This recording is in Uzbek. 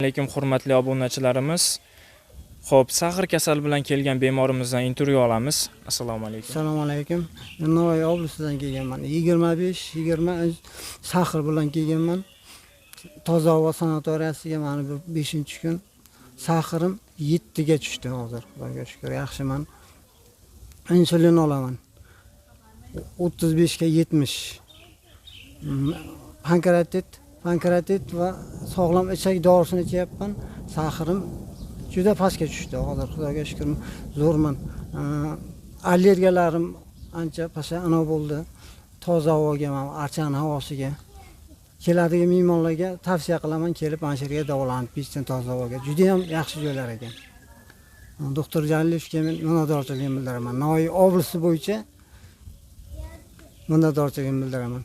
Alaykum, hurmatli obunachilarimiz. Xo'p, сахар kasali bilan kelgan bemorimizdan intervyu olamiz. Assalomu alaykum. Assalomu alaykum. Navoiy oblastidan kelganman. 25 20 сахар bilan kelganman. Toza havo sanatoriyasiga mana bu 5-kun. Сахар im 7 ga tushdi hozir. Xudoga shukr, yaxshiman. Insulin olaman. 35 ga 70. Pankreatit va sog'lom ichak dorisini ichyapman. Сахар im juda pastga tushdi hozir, Xudoga shukr, zo'rman. Allergiyalarim ancha pasha anavi bo'ldi. Toza havoga, mana archani havosiga keladigan mehmonlarga tavsiya qilaman, kelib mana shu yerga davolanib ketsin, toza havoga. Juda ham yaxshi joylar ekan. Doktor Jalilevga men minnatdorchiligimni bildiraman. Navoiy oblasti bo'yicha minnatdorchiligimni bildiraman.